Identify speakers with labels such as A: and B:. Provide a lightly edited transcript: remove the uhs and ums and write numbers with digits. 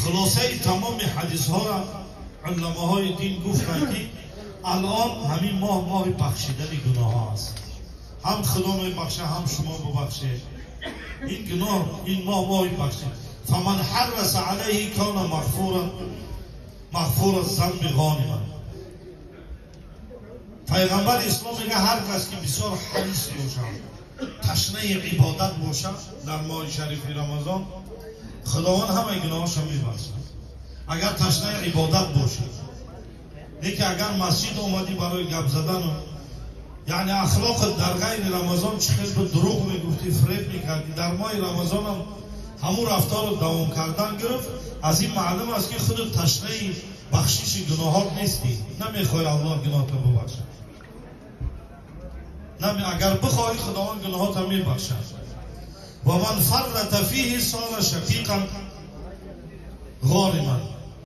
A: Хулосаи тамоми ҳадисҳоро уламоҳои дин гуфтанд, ки алон ҳамин моҳ моҳи бахшидани гуноҳҳо аст. Ҳам Худо мебахшад, ҳам шумо бубахшед. Ин гуноҳ, ин моҳ моҳи бахшид. Фаман ҳарраса алайҳи кана мағфура мағфура занби ғонима. Пайғамбари ислом мегӯяд, ҳар кас ки бисёр ҳарис бошад, ташнаи ибодат бошад дар моҳи шарифи Рамазон, Худованд ҳамаи гуноҳашро мебахшад. Агар ташнаи ибодат бошад. Лекин агар масҷид омадӣ барои гап задану, яъне ахлоқат дар ғайри Рамазон чӣ хел буд, дурӯғ мегуфтӣ, фиреб мекардӣ, дар моҳи Рамазонам ҳамун рафторро давом кардан гирифт, аз ин маълум аст, ки худат ташнаи бахшиши гуноҳот нестӣ, намехоҳӣ Аллоҳ гуноҳатро бубахшад. Агар бихоҳӣ, Худованд гуноҳотро мебахшад. Ва ман фаррата фиҳи сора шафиқан ғорима.